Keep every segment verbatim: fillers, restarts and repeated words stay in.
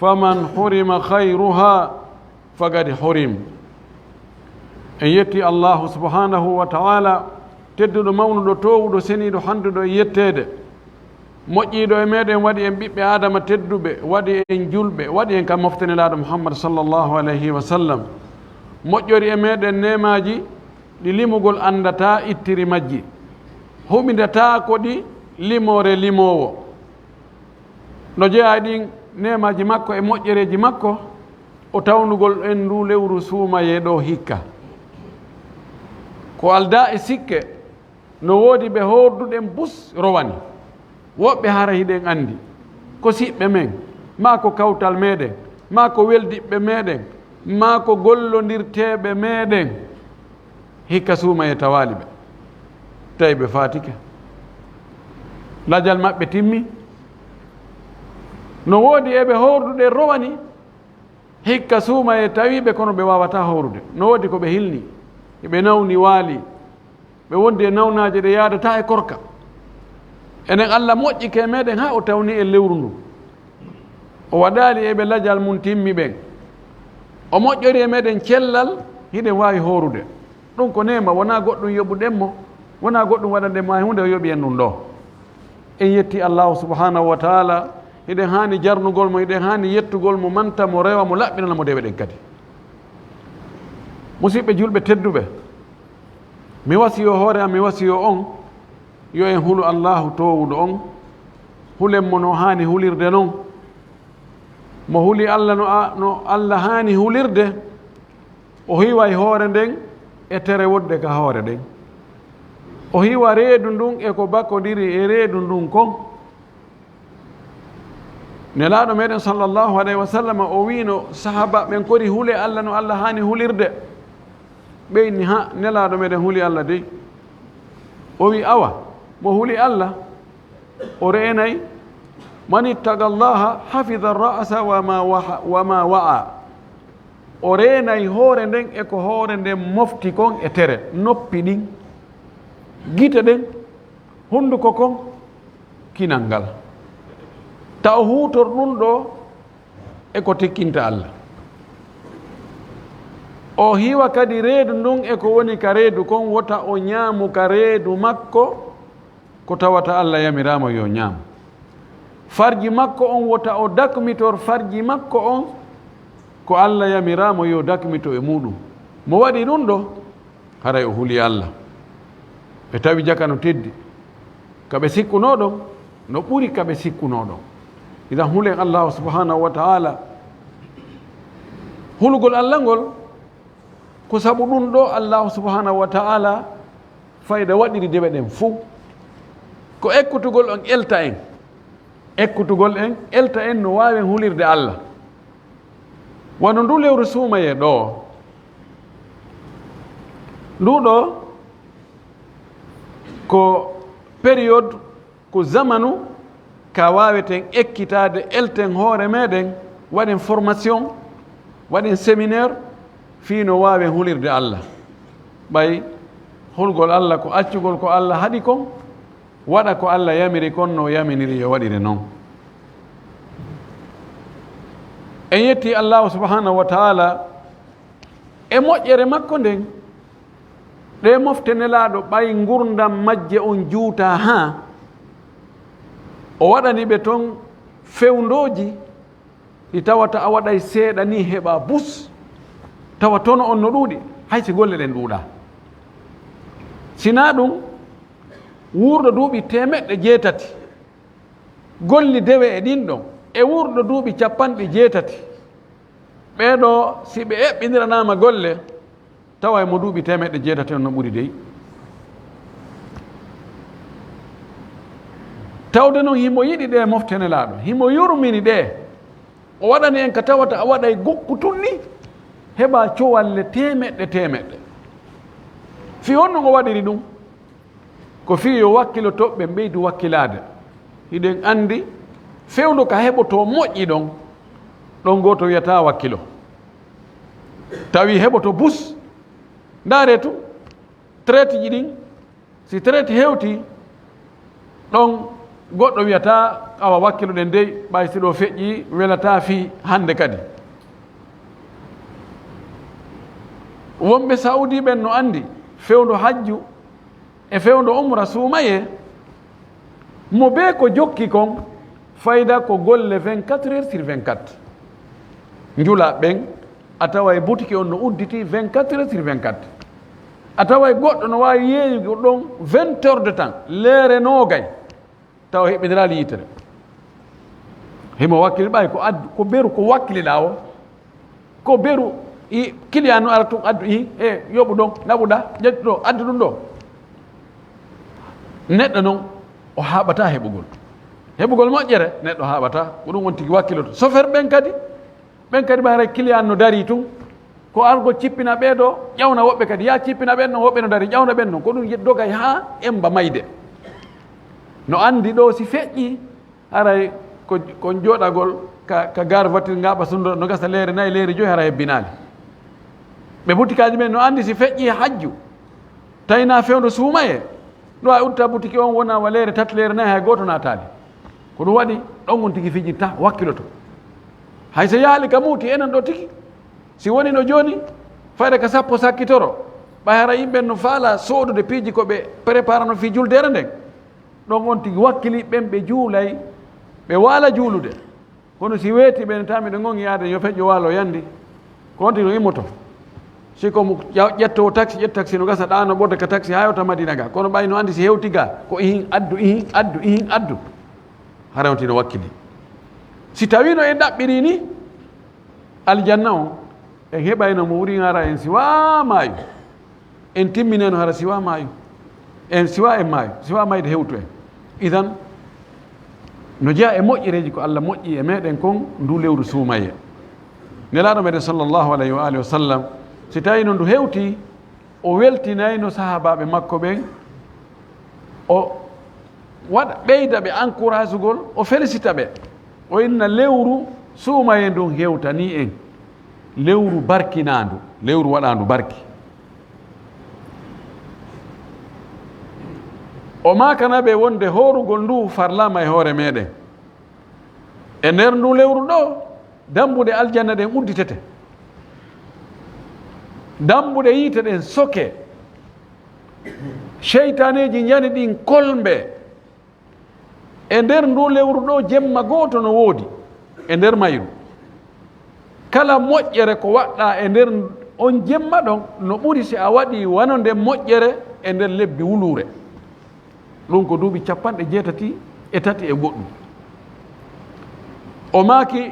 فمن حرم خيرها فقد حرم. En yetti Allahu subhanahu wa ta'ala, tedduɗo, mawnuɗo, toowuɗo, seniiɗo, handuɗo e yetteede. Moƴƴiiɗo e meɗen, waɗi en ɓiɓɓe Aadama tedduɓe, waɗi en julɓe, waɗi en ka mofte Nelaaɗo Muhammad sallallahu alayhi wa sallam. Moƴƴori e meɗen neemaaji ɗi limugol anndataa ittiri majji. Huɓindataa ko ɗi limoore limoowo. No jeyaa e ɗin neemaaji makko e moƴƴereeji makko, o tawnugol en nduu lewru suumayee ɗoo hikka. Ko aldaa e sikke, no woodi ɓe hoorduɗen bus rowani. Woɓɓe hara hiɗen anndi, ko siɓɓe men, maa ko kawtal meɗen, maa ko weldiɓɓe meɗen, maa ko gollondirteeɓe meɗen. Hikka suumayee tawaali ɓe, tawi ɓe faatike. Lajal maɓɓe timmi. No woodi e ɓe hoorduɗen rowani, hikka suumayee tawi ɓe, kono ɓe waawataa hoorude. No woodi ko ɓe hilni, ɓe nawni waali, ɓe wondi e nawnaaje ɗe yaadataa e korka. Enen, Alla moƴƴike e meɗen haa o tawni en lewru ndun. O waɗaali e ɓe lajal mun timmi ɓen. O moƴƴori e meɗen cellal, hiɗen waawi hoorude. Ɗun ko neema, wonaa goɗɗun yoɓuɗen mo, wonaa goɗɗun waɗanɗen mo hay huunde, o yoɓi en ɗun ɗoo. En yetti Allahu subhanahu wa ta'ala, hiɗen haani jarnugol mo, hiɗen haani yettugol mo, manta mo, rewa mo, laɓɓinana mo dewe ɗen kadi. Musiɓɓe julɓe tedduɓe, mi wasiyoo hoore am, mi wasiyoo on, yo en hulu Allahu toowuɗo on, hulen mo no haani hulirde non. Mo huli Alla no a-, no Alla haani hulirde, o hiway hoore nden e tere wonde ka hoore ɗen. O hiwa reedu ndun e ko bakondiri e reedu ndun kon. Nelaaɗo meɗen sallallahu alayhi wa sallam, o wiino sahaaba ɓen, kori hule Alla no Alla haani hulirde. Ɓe inni, ha, Nelaaɗo meɗen huli Alla dey. O wi, awa, mo huli Alla, o reenay, man ittaqa Allaha hafida ra'sa wa ma waha-, wa ma wa'a. O reenay hoore nden e ko hoore nden mofti kon e tere, noppi ɗin, gite ɗen, hunduko kon, kinal ngal. Ta o huutor ɗun ɗoo e ko tikkinta Alla. O hiwa kadi reedu ndun e ko woni ka reedu kon, wota o ñaamu ka reedu makko ko tawata Alla yamiraama yo ñaam. Farji makko on, wota o dakmitor farji makko on ko Alla yamiraama yo dakmito e muɗum. Mo waɗi ɗun ɗoo, haray o huli Alla. Ɓe tawi jaka no teddi. Ka ɓe sikkunoo ɗon, no ɓuri ka ɓe sikkunoo ɗon. Idan hulen Allahu subhanahu wa ta'ala. Hulugol Alla ngol, ko sabu ɗun ɗoo Allahu subhanahu wa ta'ala fayda waɗiri dewe ɗen fow. Ko ekkutugol on elta en. Ekkutugol en, elta en no waawen hulirde Alla. Wano ndu lewru suumayee ɗoo. Ndu ɗoo ko période, ko zamanu ka waaweten ekkitaade, elten hoore meɗen, waɗen formation, waɗen séminaire, fii no waawen hulirde Alla. Ɓay hulgol Alla ko accugol ko Alla haɗi kon, waɗa ko Alla yamiri kon, no o yaminiri yo waɗire non. En yetti Allahu subhanahu wa ta'ala e moƴƴere makko nden. Ɗee mofte Nelaaɗo, ɓay ngurndan majje on juutaa haa o waɗani ɓe ton fewndooji ɗi tawata a waɗay seeɗa ni heɓa bus, tawa tono on no ɗuuɗi, hay si golle ɗen ɗuuɗaa. Sinaa ɗun, wuurɗo duuɓi teemeɗɗe jeetati, golli dewe e ɗin ɗon, e wuurɗo duuɓi capanɗe jeetati, ɓee ɗoo, si ɓe eɓɓindiranaama golle, tawa e mo duuɓi teemeɗɗe jeetati on no ɓuri dey. Tawde non himo yiɗi ɗee mofte Nelaaɗo, himo yurmini ɗee, o waɗani en ka tawata a waɗay gukku tun ni, heɓa cowalle teemeɗɗe teemeɗɗe. Fii honno o waɗiri ɗun? Ko fii yo wakkilo toɓɓen ɓeydu wakkilaade. Hiɗen anndi fewndo ka heɓotoo moƴƴi ɗon, ɗon gooto wiyataa wakkilo. Tawi heɓoto bus. Ndaaree tun, traite ji ɗin, si traite hewtii, ɗon Goɗɗo wiyata, awa wakkiloɗen dey, ɓay si ɗo feƴƴi, welataa fii hannde kadi. Wonɓe Saudi ɓen no anndi fewndo hajju e fewndo umra suumayee, mo bee ko jokki kon, fayda ko golle vingt-quatre heures sur vingt-quatre. Njula ɓen, a taway butiki on no udditi vingt-quatre heures sur vingt-quatre. A taway goɗɗo no waawi yeeyugo ɗon vingt heures de temps, leere noogay, tawa heɓiniraali yitere. Himo wakkili ɓay ko addu, ko beru ko wakkiliɗaa o. Ko beru i client no ara tun addu i, e yoɓu ɗon, naɓuɗaa, ƴettu ɗo, addu ɗum ɗo. Neɗɗo non, o haaɓataa heɓugol. Heɓugol moƴƴere, neɗɗo haaɓataa. Ko ɗum on tigi wakkiloto. Chauffeur ɓen kadi, ɓen kadi ɓay haray client no darii tun. Ko argol cippina ɓee ɗo, ƴawna woɓɓe kadi. Yaa cippina ɓen ɗon, woɓɓe no darii, ƴawna ɓen ɗon. Ko ɗum ye-, dogay haa emba mayde. No anndi ɗo si feƴƴi, haray ko, ko jooɗagol ka, ka gare voiture ngaɓa sunndo, no gasa leere nayi, leere joyi, hara hebbinaali. Ɓe butikaaji men no anndi si feƴƴi hajju, tawi na fewndo suumayee, no waawi uddude butiki on wona wa leere tati, leere nayi, hay gooto naataali. Ko ɗum waɗi ɗon on tigi fijirta, wakkiloto. Hay so yaali ka muuti, enen ɗo tigi, si woni no jooni, fayda ka sappo sakkitoro, ɓay hara yimɓe no faala soodude piiji ko ɓe préparano fii juldeere nden. Ɗon on tigi wakkili ɓen ɓe juulay, ɓe waala juulude. Kono si weeti ɓen, tawi miɗo ŋoŋi yaade yo feƴƴo waalo yandi, ko on tigi no immoto. Si ko mo ƴa-, ƴettoowo taxi, ƴetta taxi no gasa ɗaano ɓorde ka taxi haa yewta Madina ga. Kono ɓay no anndi si hewti ga, ko ihin addu, ihin addu, ihin addu. Hara on tigi no wakkili. Si tawino en ɗaɓɓiri ni, aljanna on, en heɓayno mo wurin hara en siwaa maayo. En timminayno hara siwaa maayo. En siwaa en maayo. Siwaa mayde hewtu en. Idan, no jeyaa e moƴƴereeji ko Allah moƴƴi e meɗen kon ndu lewru suumayee. Nelaaɗo meɗen sallallahu alayhi wa alihi wa sallam, si tawino ndu hewti, o weltinayno sahaabaaɓe makko ɓen, o waɗa, ɓeyda ɓe encouragugol, o félicita ɓe. O inna lewru suumayee ndun hewtanii en. Lewru barkinaandu, lewru waɗaandu barki. O maakana ɓe wonde hoorugol ndu farlaama e hoore meɗen. E nder ndu lewru ɗo, dambuɗe aljanna ɗen udditete. Dambuɗe yiite ɗen soke. Seytaaneeji njani ɗin kolmbe. E nder ndu lewru ɗo, jemma gooto no woodi e nder mayru. Kala moƴƴere ko waɗɗaa e nder on jemma ɗon, no ɓuri si a waɗii wano nden moƴƴere e nder lebbi wuluure. Ɗum ko duuɓi capanɗe jeetati e tati e goɗɗum. O maaki,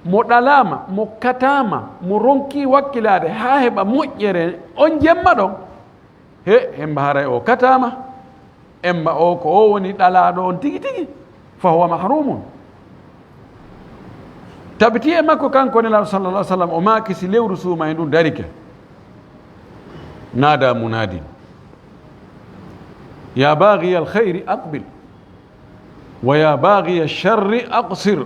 mo ɗalaama, mo kataama, mo ronkii wakkilaade haa heɓa moƴƴere on jemma ɗon, he, hemba haray o kataama, emba o ko o woni ɗalaaɗo on tigi tigi, fa huwa mahrumun. Tabiti e makko kanko Nelaaɗo sallallahu alaihi wasallam, o maaki si lewru suuma e ndun darike. Naada munaadin. Ya baaghiya alkhayri aqbil. Wa ya baaghiya sharri aqsir.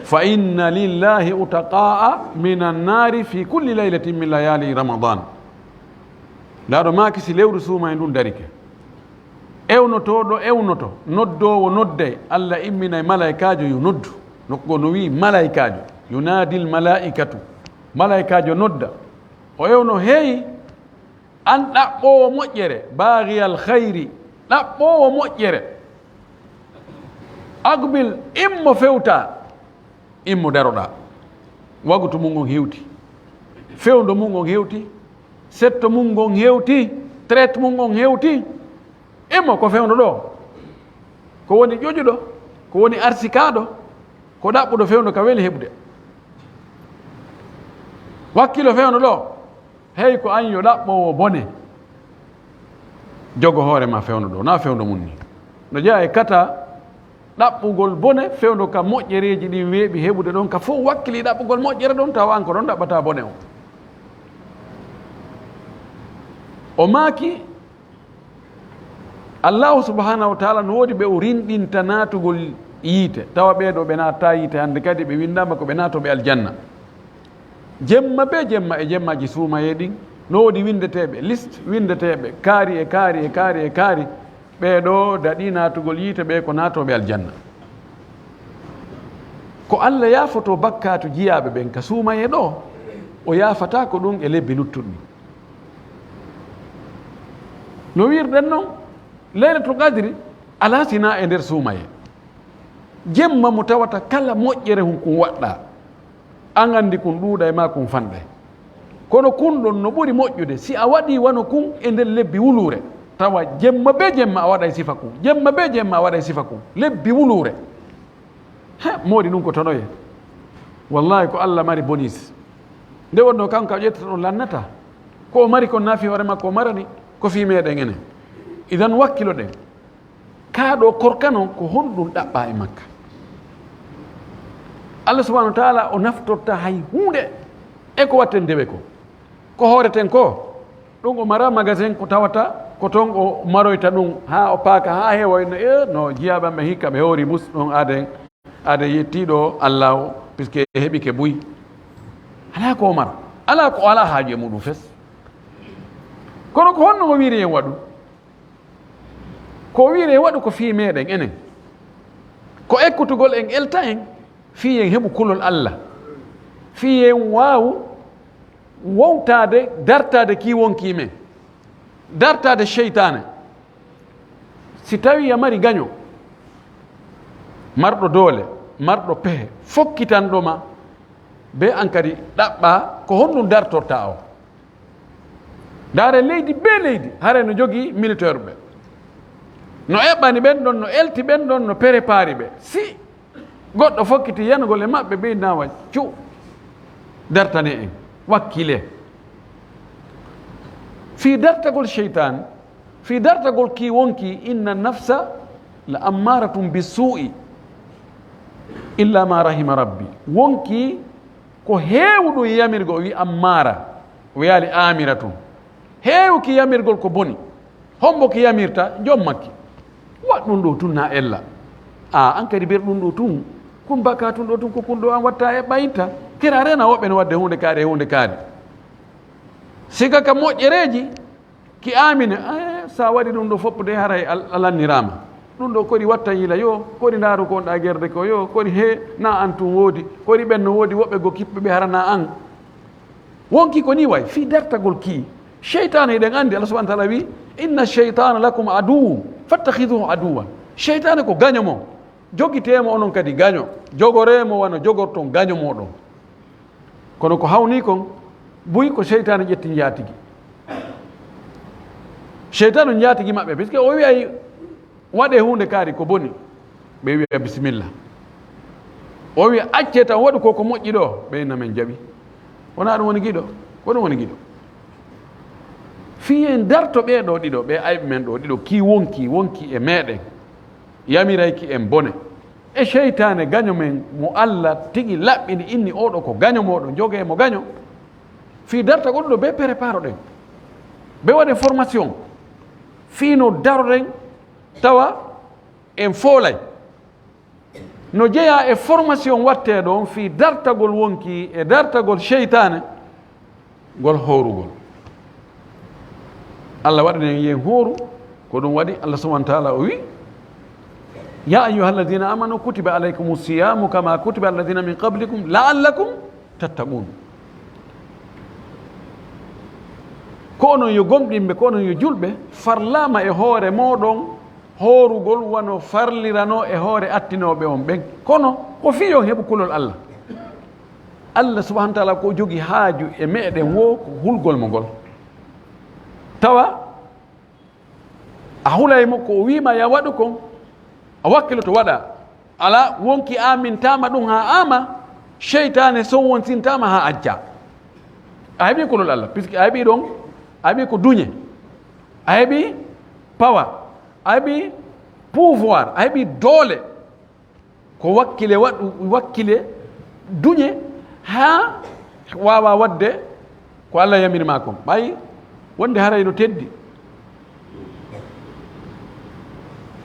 Fa inna lillahi utaqaa min annaari fi kulli laylatin min layaali Ramadan. Nelaaɗo maaki si lewru suuma e ndun darike. Ewnotooɗo ewnoto, noddoowo nodday, Allah imminay malaykaajo yo noddu. Nokku goo no wi'i malaykaajo, yunaadil malaa'ikatu. Malaykaajo nodda. O ewno, hey, an ɗaɓɓoowo moƴƴere, baaghiyal khayri, ɗaɓɓoowo moƴƴere. Aqbil, immo fewta, immo daroɗaa. Wagutu mun on hewti. Fewndo mun on hewti. Setto mun on hewti. Traite mun on hewti. Immo ko fewndo ɗo. Ko woni ƴoƴuɗo, ko woni arsikaaɗo, ko ɗaɓɓuɗo fewndo ka weli heɓude. Wakkilo fewndo ɗo. Hey, ko an yo ɗaɓɓoowo bone. Jogo hoore ma fewndo ɗo, na fewndo mun ni. No jeyaa e kata ɗaɓɓugol bone fewndo ka moƴƴereeji ɗin weeɓi heɓude ɗon, ka fow wakkili ɗaɓɓugol moƴƴere ɗon, tawa an ko ɗon ɗaɓɓata bone on. O maaki, Allahu subhanahu wa ta'ala no woodi ɓe o rinɗinta naatugol yiite, tawa ɓee ɗo ɓe naattaa yiite hannde kadi ɓe winndaama ko ɓe naatooɓe aljanna. Jemma bee jemma e jemmaaji suumayee ɗin, no woodi winndeteeɓe, liste winndeteeɓe, kaari e kaari e kaari e kaari, Ɓee ɗoo daɗii naatugol yiite, ɓee ko naatooɓe aljanna. Ko Alla yaafotoo bakkaatu jiyaaɓe ɓen ka suumayee ɗoo, o yaafataako ɗum e lebbi luttuɗi. No wiirɗen non, Laylatul Qadri alaa si naa e nder suumayee. Jemma mo tawata kala moƴƴere hun kun waɗɗaa. An anndi kun ɗuuɗay maa kun fanɗay. Kono kun ɗon no ɓuri moƴƴude si a waɗii wano kun e nder lebbi wuluure. Tawa jemma bee jemma a waɗay sifa kun. Jemma bee jemma a waɗay sifa kun. Lebbi wuluure. He, moodi ɗum ko tonoye. Wallahi ko Alla mari bonis. Nde wonnoo kanko a ƴettata ɗon lannata. Ko o mari kon naa fii hoore makko o marani, ko fii meɗen enen. Idan wakkiloɗen. Kaa ɗoo korka non ko honɗum ɗaɓɓaa e makka? Allah subhanahu wa taala o naftorta hay huunde e ko watten dewe ko. Ko hooreten ko, ɗum o mara magasin ko tawata ko ton o maroyta ɗum haa o paaka haa heewoy no, e, no jiyaaɓe am ɓe hikka ɓe hoori mus ɗon aden, aden yettii ɗo Allah o, puisque heɓike buy. Alaa ko o mara. Alaa ko o alaa haaju e muɗum fes. Kono ko honno o wiiri en waɗu? Ko o wiiri en waɗu ko fii meɗen enen. Ko ekkutugol en elta en, fii en heɓu kulol Allah. Fii en waawu wowtaade, dartaade kii wonkii men. Dartaade seytaane. Si tawii a mari gaño, marɗo doole, marɗo pehe, fokkitanɗo ma, be an kadi ɗaɓɓaa ko honɗum dartortaa o. Ndaare leydi bee leydi, haray no jogii militaire ɓe. No eɓɓani ɓen ɗon, no elti ɓen ɗon, no préparé ɓe. Si goɗɗo fokkiti yanugol e maɓɓe, ɓe nawa cu, dartane en, wakkile. Fii dartagol seytaan, fii dartagol kii wonkii, inna nafsa la ammaratum bi suu'i, illa ma rahima rabbi. Wonkii ko heewuɗum yamirgol, o wi ammaara, o wiyaali aamiratun. Heewuki yamirgol ko boni. Hombo ki yamirta? Jom makki. Waɗ ɗum ɗo tun na ella. A, an kadi ber ɗum ɗo tun. Kun baka tun ɗo tun ko kun ɗo an watta e ɓayinta. Kira rena woɓɓe no wadde huunde kaari e huunde kaari. Siga ka moƴƴereeji, ki aamine, eh, sa waɗi ɗum ɗo fof de haray al-, a lanniraama. Ɗum ɗo kori watta yila yo, kori ndaaru ko on ɗa gerde ko yo, kori he na an tun woodi, kori ɓen no woodi woɓɓe go kiɓɓe ɓe hara na an. Wonki ko ni way, fii dartagol kii. Seytaane eɗen anndi, Allah subhanahu wa taala wi, inna seytana lakum aduwwun, fattakhiduhu aduwwan. Seytaane ko gaño mo. Jogitee mo onon kadi gaño. Jogoree mo wano jogorton gaño mooɗon. Kono ko hawni kon, buy ko seytaane ƴetti njaatigi. Seytaane njaatigi maɓɓe, puisque o wi'ay, waɗee huunde kaari ko boni. Ɓe wi'a, bisimilla. O wi'a, accee tan, waɗu ko ko moƴƴi ɗo. Ɓe na men jaɓi. Wonaa ɗum woni giɗo. Ko ɗum woni giɗo. Fii en darto ɓee ɗo ɗiɗo, ɓe ayɓe men ɗo ɗiɗo, kii wonki, wonki e meɗen. Yamirayki en bone. E seytaane gaño men mo Allah tigi laɓɓini inni oɗo ko gaño moɗo, jogee mo gaño. Fii darta goɗɗo ɓe préparoɗen. Ɓe waɗen formation. Fii no daroɗen tawa en foolay. No jeyaa e formation wattee ɗon fii dartagol wonki e dartagol seytaane ngol hoorugol. Allah waɗani en yen hooru, ko ɗum waɗi Allah subhanahu wa taala o wi, ya ayyuha alladina amanu kutiba alaykum siyamu kama kutiba alladina min qablikum laallakum tattaqun. Ko onon yo gomɗinɓe, ko onon yo julɓe, farlaama e hoore mooɗon hoorugol wano farlirano e hoore attinooɓe on ɓen. Kono ko fii on heɓu kulol Allah. Allah subhanahu wa taala ko jogi haaju e meɗen wo ko hulgol mo ngol. Tawa a hulay mo ko o wiima ya waɗu kon, a wakkiloto waɗa. Ala wonki amintaama ɗum haa ama, seytaane sowonsintaama haa acca. A heɓi kulol Allah, puisque a heɓi ɗon, a heɓi ko duñe, a heɓi pawa, a heɓi pouvoir, a heɓi doole. Ko wakkile waɗu, wakkile duñe haa waawa waɗde ko Allah yamiri maa kon. Ɓay wonde haray no teddi.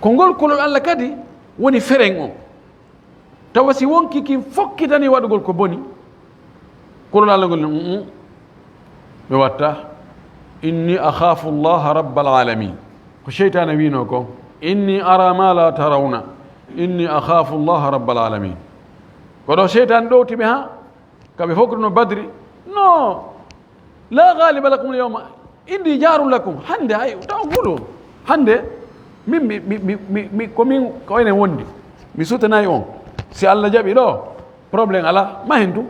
Ko ngol kulol Allah kadi woni feren on. Tawa si wonki kin fokkitani waɗugol ko boni, kulol Allah ngol, mm, mm, mi watta. Inni akhafu Allaha rabbal alamin. Ko seytaane wiino ko, Inni ara ma la tarawna, inni akhafu Allaha rabbal alamin. Ko ɗo seytaane ɗowti ɓe ha, ka ɓe fokruno Badri. No, la ghaliba lakum al yawma, inni jarun lakum. Hande hay, taw guɗo. Hande, min, mi, mi, mi, mi, mi, ko min, ko enen wondi. Mi sutanayi on. Si Allah jaɓi ɗo, problème ala, ma hen tun.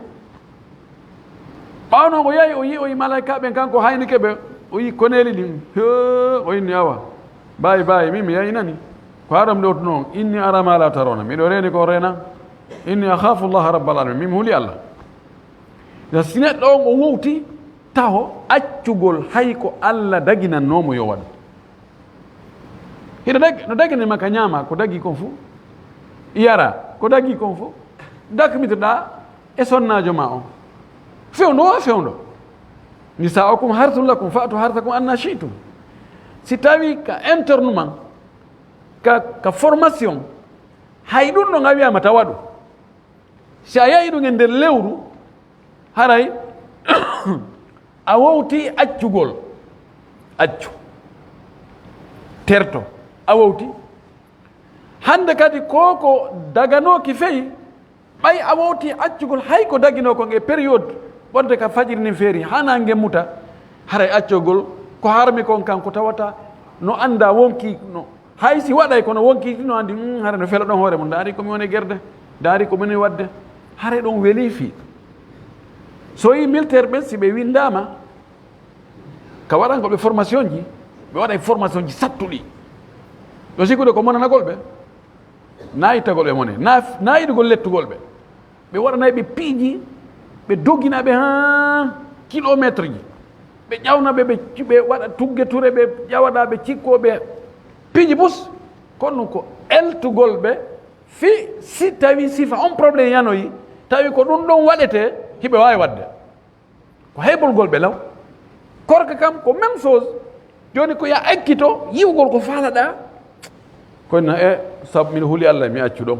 Ɓaawo non o yahi, o yi, o yi malaika ɓen, kanko haynike ɓe, o yi koneeli ɗin. Hee, o inni, "Awa, baayi, baayi, min mi yaynani. Ko haɗam ɗo tun on, inni ara ma la tarawna, miɗo reeni ko reena. Inni akhafu Allaha rabbal alamin, min mi huli Allah." Ya si neɗɗo on o wowti, taho accugol hay ko Allah daginannoomo yo waɗu. Hiɗa dag-, no daginanma ka ñaama, ko dagi kon fof. Yara, ko dagi kon fof. Dakmitoɗaa e sonnaajo ma on. Fewndo o fewndo. Nisa'ukum harthun lakum fa'tu harthakum anna shi'tum. Si tawi ka interne man, ka, ka formation, hay ɗum ɗo nga wi'ama tawa ɗum. Si a yahi ɗum e nder lewru, haray a wowti accugol. Accu. Terto. A wowti. Hande kadi ko ko daganooki fey, ɓay a wowti accugol hay ko daginoo kon e période ɓorde ka fajiri nin feeri, hana ngemmuta, haray accogol ko harmi kon kan ko tawata no annda wonki no. Hay si waɗay kono wonkii no anndi, "Hmm, hara no fela ɗon hoore mum, ndaari ko mi woni gerde, ndaari ko mi woni waɗde." Hara ɗon welii fii. So yi militaire ɓen, si ɓe winndaama, ka waɗangol ɓe formation ji, ɓe waɗay formation ji sattuɗi. Ɗo sikkude ko monanagol ɓe, naa ittagol ɓe mone, naa, naa yiɗugol lettugol ɓe. Ɓe waɗanay ɓe piiji, ɓe dogina ɓe haa kilometre ji. Ɓe ƴawna ɓe, ɓe, ɓe waɗa tugge ture, ɓe ƴawaɗa ɓe cikkoo ɓe piiji bus. Kono ɗum ko eltugol ɓe fii si tawi sifa on problème yanoyi, tawi ko ɗum ɗon waɗetee, hiɓe waawi waɗde. Ko heɓolgol ɓe law. Korka kam ko même chose. Jooni ko ya ekkito yi'ugol ko faalaɗaa. Kono e sabu miɗo huli Allah, mi accu ɗon.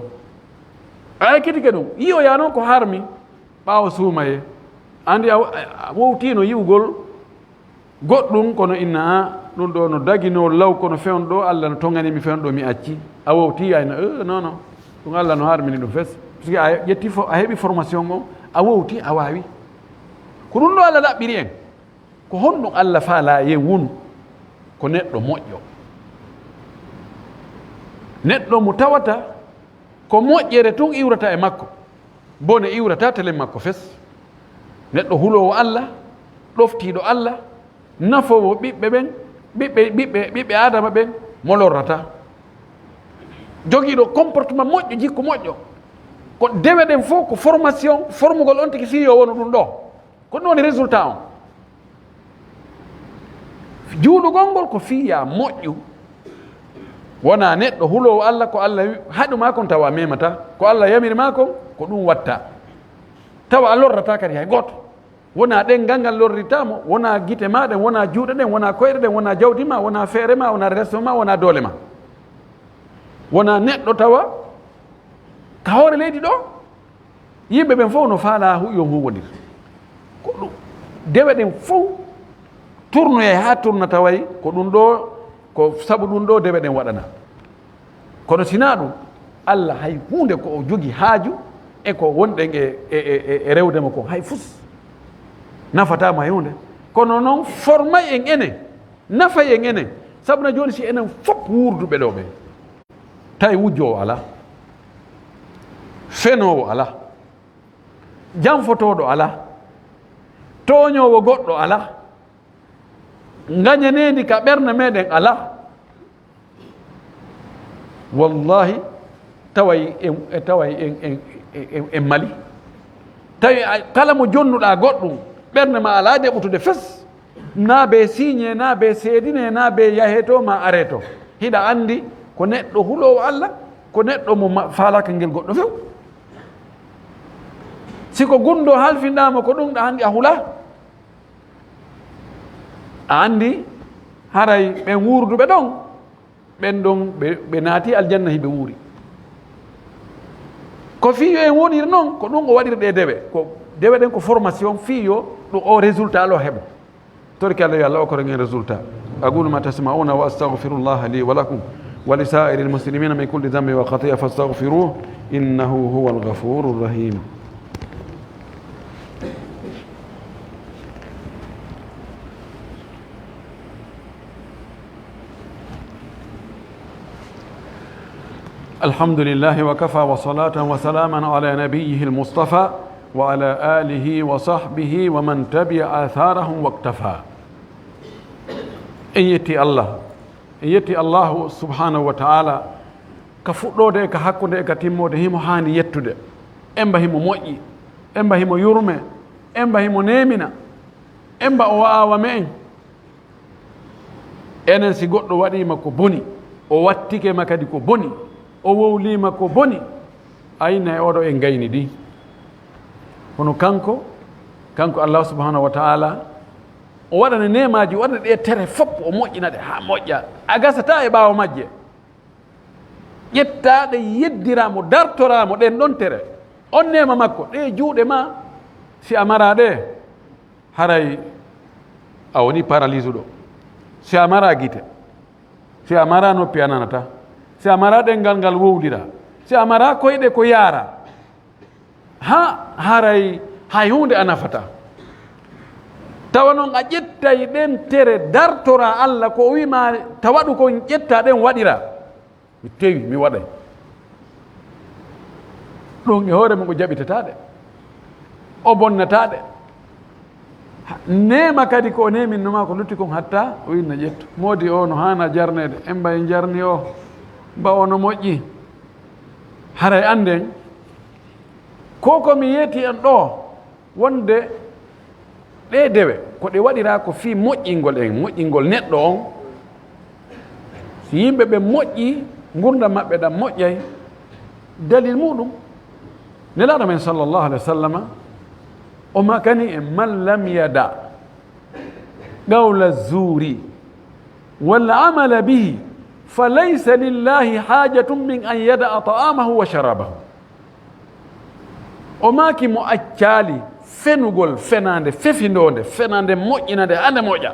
A ekkitike ɗum. Yi'oyaa noon ko harmi ɓaawo suumaye. Anndi a, a wowtiino yi'ugol goɗɗum, kono inna a, ɗum ɗo no daginoo law, kono fewndo ɗo Allah no toŋani mi, fewndo ɗo mi acci. A wowti, ayna, eh, non, non. Ɗum Allah no harmini ɗum fes. Parce que a ƴetti fo-, a heɓi formation on, a wowti, a waawi. Ko ɗum ɗo Allah ɗaɓɓiri en. Ko honɗum Allah faalaa yen wonu? Ko neɗɗo moƴƴo. Neɗɗo mo tawata ko moƴƴere tun iwrata e makko. Bone iwrata telen makko fes. Neɗɗo huloowo Allah, ɗoftiiɗo Allah, nafoowo ɓiɓɓe ɓen, ɓiɓɓe, ɓiɓɓe, ɓiɓɓe Aadama ɓen, mo lorrata. Jogiiɗo comportement moƴƴo, jikku moƴƴo. Ko dewe ɗen fof ko formation, formugol on tigi fii yo wonu ɗum ɗo. Ko ɗum woni résultat on. Juulugol ngol ko fii ya moƴƴu. Wona neɗɗo huloowo Allah, ko Allah wi-, haɗu ma kon tawa memata. Ko Allah yamiri ma kon, ko ɗum watta. Tawa a lorrata kadi hay gooto. Wona ɗen ngal ngal lorrita mo, wona gite ma ɗen, wona juuɗe ɗen, wona koyɗe ɗen, wona jawdi ma, wona feere ma, wona resto ma, wona doole ma. Wona neɗɗo tawa ka hoore leydi ɗo, yimɓe ɓen fof no faalaa hu-, yo huwondir. Ko ɗum, dewe ɗen fof turnoyay haa turna taway ko ɗum ɗo, ko sabu ɗum ɗo dewe ɗen waɗana. Kono sinaa ɗum, Allah hay huunde ko o jogi haaju e ko wonɗen e, e, e, e rewde mo ko hay fus nafataa mo hay huunde. Kono noon formay en enen, nafay en enen, sabu na jooni si enen fof wuurduɓe ɗo ɓe, tawi wujjoowo alaa, fenoowo alaa, janfotooɗo alaa, tooñoowo goɗɗo alaa, ngañaneendi ka ɓernde meɗen alaa, wallahi, taway en, e taway en, en, en, en mali. Tawi a, kala mo jonnuɗaa goɗɗum, ɓernde ma alaa deɓutude fes, naa be siiñe, naa be seedine, naa be yahe to, ma are to. Hiɗa anndi ko neɗɗo huloowo Allah, ko neɗɗo mo ma-, faalaaka ngel goɗɗo few. Si ko gunndoo halfinɗaa mo, ko ɗum ɗa anndi a hulaa. A anndi haray ɓen wuurduɓe ɗon, ɓen ɗon ɓe, ɓe naati aljanna hiɓe wuuri. Ko fii yo en wonir noon, ko ɗum o waɗiri ɗe dewe. Ko dewe ɗen ko formation fii yo ɗum o résultat lo heɓo. Torki Allah yo Allah okkoren en résultat. أقول ما تسمعون وأستغفر الله لي ولكم ولسائر المسلمين من كل ذنب وخطيئة فاستغفروه إنه هو الغفور الرحيم. الحمد لله وكفى وصلاة وسلاما على نبيه المصطفى وعلى آله وصحبه ومن تبع آثارهم واقتفى. En yetti Allah. En yetti Allahu subhanahu wa ta'ala ka fuɗɗoode e ka hakkunde e ka timmoode, himo haani yettude. Emba himo moƴƴi, emba himo yurme, emba himo neemina, emba o wa'awa me'en. Enen si goɗɗo waɗiima ko boni, o wattike ma kadi ko boni, o wowliima ko boni, ayna e oɗo en gayni ɗi. Kono kanko, kanko Allah subhanahu wa ta'ala, o waɗana neemaaji, o waɗana ɗe tere fof, o moƴƴina ɗe haa moƴƴa. A gasata e ɓaawo majje. Ƴettaa ɗe, yeddiraa mo, dartoraa mo ɗen ɗon tere. On neema makko, ɗe juuɗe ma, si a maraa ɗe, haray a woni paralyseuɗo. Si a maraa gite, si a maraa noppi a nanata, si a maraa ɗenngal ngal wowlira, si a maraa koyɗe ko yaara, ha haray hay huunde a nafata. Tawa noon a ƴettay ɗen tere, dartoraa Alla, ko o wi'i ma ta waɗu kon, ƴettaa ɗen waɗiraa. Mi tewi, mi waɗay. Ɗum e hoore mum o jaɓitataa ɗe, o bonnataa ɗe. Neema kadi ko o neeminno ma ko lutti kon, hatta o inna ƴettu. Moodi o no haana jarneede, en mbay jarni o, mba o no moƴƴi. Haray annden, ko ko mi yeeti en ɗoo, wonde ɗee dewe ko ɗe waɗiraa ko fii moƴƴingol en, moƴƴingol neɗɗo on. Si yimɓe ɓe moƴƴi, ngurndan maɓɓe ɗan moƴƴay. Dalil muɗum, Nelaaɗo men sallallahu alaihi wa sallama, o makani en, "Man lam yada qawla zuri wal amala bihi, fa laysa lillahi hajatun min an yada ta'amahu wa sharabahu." O maaki, mo accaali fenugol fenaande fefindoonde, fenaande moƴƴinande, hande moƴƴa.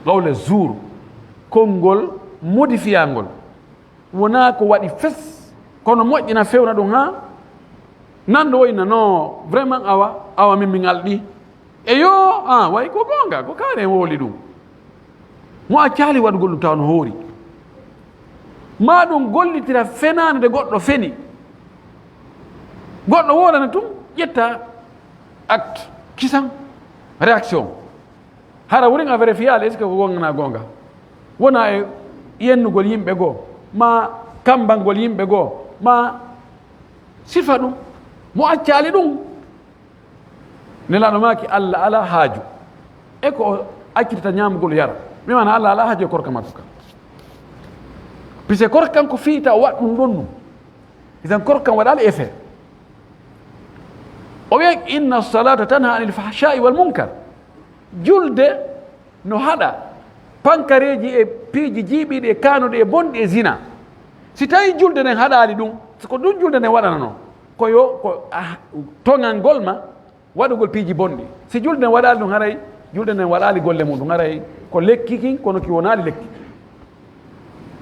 Qawla zuur, konngol modifiyangol. Wonaa ko waɗi fes, kono moƴƴina fewna ɗum haa nanndo woyna no vraiment awa, awa min min alɗi. Eyo, ah, way ko goonga, ko kaari en wowli ɗum. Mo accaali waɗugol ɗum tawa no hoori. Maa ɗum gollitira fenaande nde goɗɗo feni. Goɗɗo woolana tun, ƴetta acte, kisan, réaction. Hara wurin a vérifiyaali, est-ce que ko goonga naa goonga? Wona e yennugol yimɓe goo, maa kammbangol yimɓe goo, maa sifa ɗum. Mo accaali ɗum, Nelaaɗo maaki, Alla alaa haaju e ko o accitata ñaamugol yara. Mi maana Alla alaa haaju e korka makko kan. Puisque korka kan ko fii ta o waɗa ɗum ɗon ɗum. Idan korka kan waɗaali effet. O wiya, "Inna salata tanha anil fahsha'i wal munkar." Julde no haɗa pankareeji e piiji jiiɓiiɗi e kaanuɗi e bonɗi e zina. Si tawi julde nden haɗaali ɗum, ko ɗum julde nden waɗanano, ko yo, ko, ah, toŋangol ma waɗugol piiji bonɗi. Si julde nden waɗaali ɗum, haray julde nden waɗaali golle mum ɗum, haray ko lekki kin, kono ki wonaali lekki.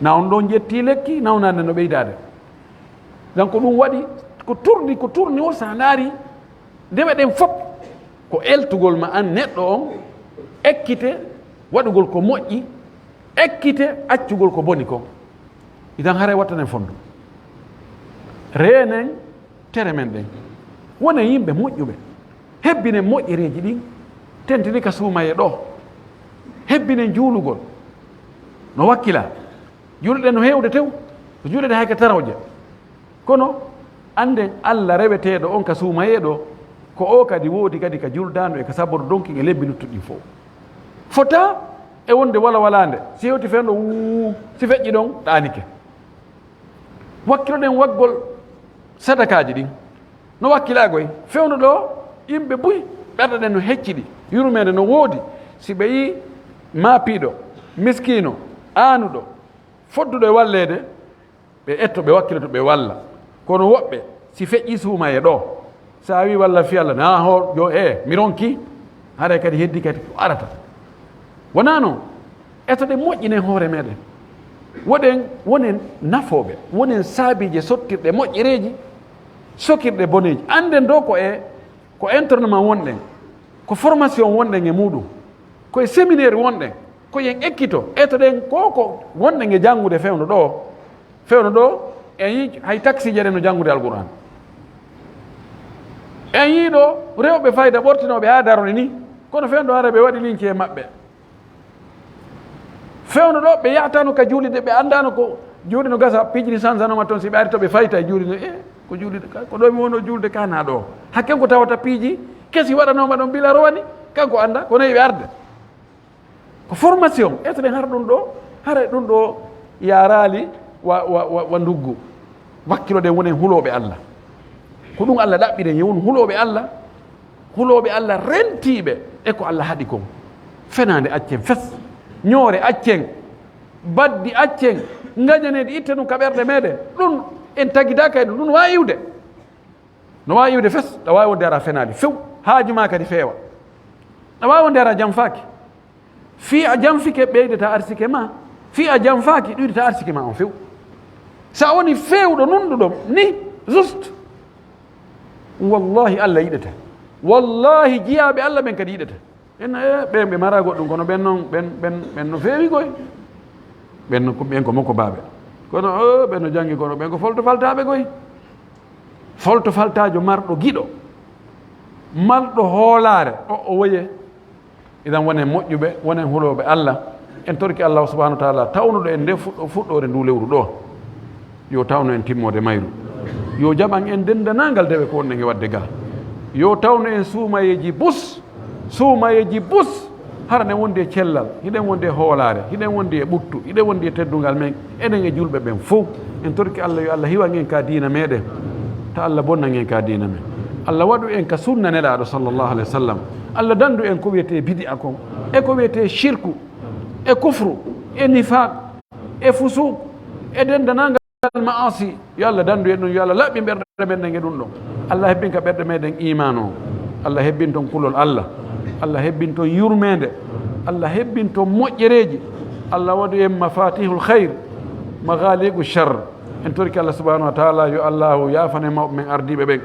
Na on ɗon ƴetti lekki, nawnaande no ɓeydaade. Donc ko ɗum waɗi, ko tourni, ko tourni o, so a ndaari, ndewe ɗen fof ko eltugol ma an neɗɗo on, ekkite waɗugol ko moƴƴi, ekkite accugol ko boni kon. Idan haray wattanen fondo. Reenen tere men ɗen. Wonen yimɓe moƴƴuɓe. Hebbinen moƴƴereeji ɗin. Tentini ka suumaye ɗoo. Hebbinen juulugol. No wakkila. Juulɗe no heewde tew. Ko juulɗe hay ka tarawje. Kono annden Alla reweteeɗo on ka suumaye ɗoo, ko o kadi woodi kadi ka juldaandu e ka saboru donkin e lebbi luttuɗi ɗin fow. Fota e wonde walawalaande, si hewti fewndo wuu, si feƴƴi ɗon, ɗaanike. Wakkiloɗen waggol sadakaaji ɗin. No wakkilaa goy, fewndo ɗoo, yimɓe buy, ɓerɗe ɗen no hecciɗi, yurmeende no woodi, si ɓe yii maapiiɗo, miskiino, aanuɗo, fodduɗo e walleede, ɓe etto, ɓe wakkiloto, ɓe walla. Kono woɓɓe, si feƴƴi suumaye ɗoo, so a wii walla fii Alla, na hoo, yo, e, mi ronki, haray kadi heddi kadi ko arata. Wonaa non, etoɗen moƴƴinen hoore meɗen. Woɗen, wonen nafooɓe, wonen saabiije sottirɗe moƴƴereeji, sokirɗe boneeji. Annden ɗo ko e, ko entraînement wonɗen, ko formation wonɗen e muuɗum, ko e séminaire wonɗen, ko yen ekkito, etoɗen ko ko wonɗen e janngude fewndo ɗo. Fewndo ɗo, en yii hay taksiije ɗen no janngude Alqur'aan. En yii ɗo rewɓe fayda ɓortinooɓe haa darone ni, kono fewndo hara ɓe waɗi lince e maɓɓe. Fewndo ɗo ɓe yahtano ka juulirde, ɓe anndano ko juuɗe no gasa, piiji ɗi sansanoma toon, si ɓe ari to ɓe fayta e juulirde, e ko juulirde ka, ko ɗo mi wonno juulde ka na ɗo. Hakken ko tawata piiji kesi waɗanoma ɗon bila rowani, kanko annda, ko nayi ɓe arde. Ko formation, etoɗen hara ɗum ɗo, hara ɗum ɗo yaaraali wa, wa, wa, wa nduggu. Wakkiloɗen wonen hulooɓe Allah. Ko ɗum Allah ɗaɓɓiren, yo won hulooɓe Allah, hulooɓe Allah rentiiɓe e ko Allah haɗi kon. Fenaande accen fes, ñoore accen, baddi accen, ngañaneeɗi itte ɗum ka ɓerɗe meɗen. Ɗum en tagidaaka e ɗum, ɗum no waawi iwde. No waawi iwde fes, ɗa waawi wonde ara fenaali few, haaju ma kadi feewa. Ɗa waawi wonde ara janfaaki. Fii a janfike ɓeydata arsike ma, fii a janfaaki ɗuydata arsike ma on few. Sa woni feewɗo nunɗuɗo ni, juste, wallahi Allah yiɗata. Wallahi jiyaaɓe Allah ɓen kadi yiɗata. En, eh, ɓen ɓe mara goɗɗum, kono ɓen non, ɓen, ɓen, ɓen no feewi koy. Ɓen no ko, ɓen ko mokko baaɓe. Kono, oh, ɓen no janngi, kono ɓen ko folto faltaaɓe koy. Folto faltaajo marɗo giɗo, marɗo hoolaare, o, o woye. Idan wonen moƴƴuɓe, wonen hulooɓe Allah. En torki Allah subhanahu wa taala tawnuɗo en nde fuɗɗo-, fuɗɗoore ndu lewru ɗo. Yo tawnu en timmoode mayru. Yo jaɓan en denndanangal dewe ko wonɗen e waɗde ga. Yo tawnu en suumayeeji bus, suumayeeji bus. Hara ɗen wondi e cellal, hiɗen wondi e hoolaare, hiɗen wondi e ɓuttu, hiɗen wondi e teddungal men, enen e julɓe ɓen fow. En torki Allah, yo Allah hiwan en ka diina meɗen, ta Allah bonnan en ka diina men. Allah waɗu en ka sunna Nelaaɗo sallallahu alaihi wasallam. Allah dandu en ko wiyetee bidi'a kon, e ko wiyetee shirku, e kufru, e nifaq, e fusuq, e denndanangal maasi. Yo Allah dandu en ɗum, yo Allah laɓɓin ɓerɗe men ɗen e ɗum ɗon. Allah hebbin ka ɓerɗe meɗen iman o. Allah hebbin ton kulol Allah. Allah hebbin ton yurmeende. Allah hebbin ton moƴƴereeji. Allah waɗu en mafatihul khayr, maghaliqu shar. En torki Allah subhanahu wa taala, yo Allahu yaafane mawɓe men ardiiɓe ɓen.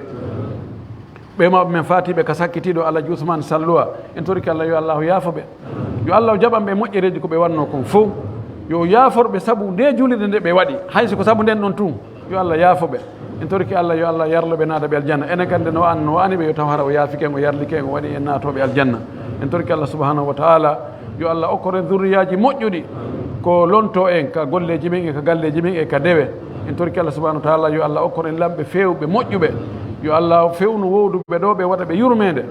Ɓe mawɓe men faatiiɓe ka sakkitiiɗo Alhaji Usman Salluwa, en torki Allah yo Allahu yaafo ɓe. Yo Allahu jaɓan ɓe moƴƴereeji ko ɓe wanno kon fow. Yo yaafor ɓe sabu nde juulirde nde ɓe waɗi, hay si ko sabu nden ɗon tun. Yo Allah yaafo ɓe. En torki Allah, yo Allah yarlo ɓe, naada ɓe aljanna. Enen kadi no an, no ani ɓe, yo taw hara o yaafike en, o yarlike en, o waɗi en naatooɓe aljanna. En torki Allah subhanahu wa taala, yo Allah okkor en zurriyaaji moƴƴuɗi, ko lonto en ka golleeji men e ka galleeji men e ka dewe. En torki Allah subhanahu wa taala, yo Allah okkor en lamɓe feewɓe moƴƴuɓe. Yo Allah fewnu wowduɓe ɗo ɓe, waɗa ɓe yurmeende,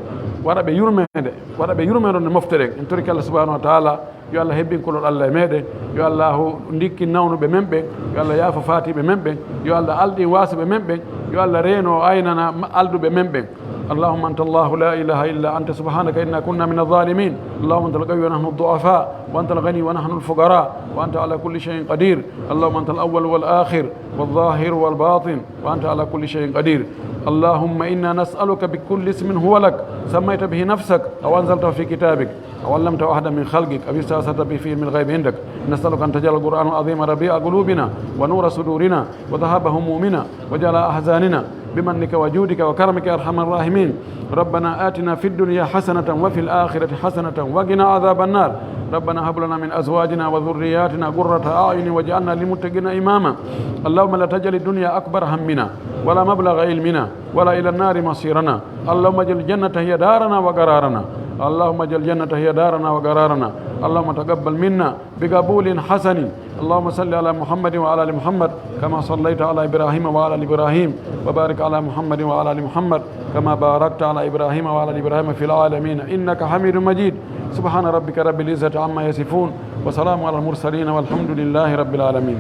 waɗa ɓe yurmeende, waɗa ɓe yurmeende nde mofte ɗen. En torki Allah subhanahu wa taala, yo Allah hebbin kulol Allah e meɗen. Yo Allahu ndikkin nawnuɓe men ɓen. Yo Allah yaafo faatiiɓe men ɓen. Yo Allah alɗin waasuɓe men ɓen. Yo Allah reeno aynana ma-, alɗuɓe men ɓen. اللهم أنت الله لا إله إلا أنت سبحانك إنا كنا من الظالمين. اللهم أنت القوي ونحن الضعفاء، وأنت الغني ونحن الفقراء، وأنت على كل شيء قدير. اللهم أنت الأول والآخر والظاهر والباطن، وأنت على كل شيء قدير. اللهم إنا نسألك بكل اسم هو لك سميت به نفسك أو أنزلته في كتابك أو علمته أحدا من خلقك أو استأثرت به في علم الغيب عندك. نسألك أن تجعل القرآن العظيم ربيع قلوبنا ونور صدورنا وذهاب همومنا وجلاء أحزاننا بمنك وجودك وكرمك يا أرحم الراحمين. ربنا آتنا في الدنيا حسنة وفي الآخرة حسنة وقنا عذاب النار. ربنا هب لنا من أزواجنا وذرياتنا قرة أعين واجعلنا للمتقين إماما. اللهم لا تجعل الدنيا أكبر همنا ولا مبلغ علمنا ولا إلى النار مصيرنا. اللهم اجعل الجنة هي دارنا وقرارنا. اللهم اجعل الجنة هي دارنا وقرارنا. اللهم تقبل منا بقبول حسن. اللهم صل على محمد وعلى آل محمد كما صليت على إبراهيم وعلى آل إبراهيم، وبارك على محمد وعلى آل محمد كما باركت على إبراهيم وعلى آل إبراهيم في العالمين إنك حميد مجيد. سبحان ربك رب العزة عما يصفون، وسلام على المرسلين، والحمد لله رب العالمين.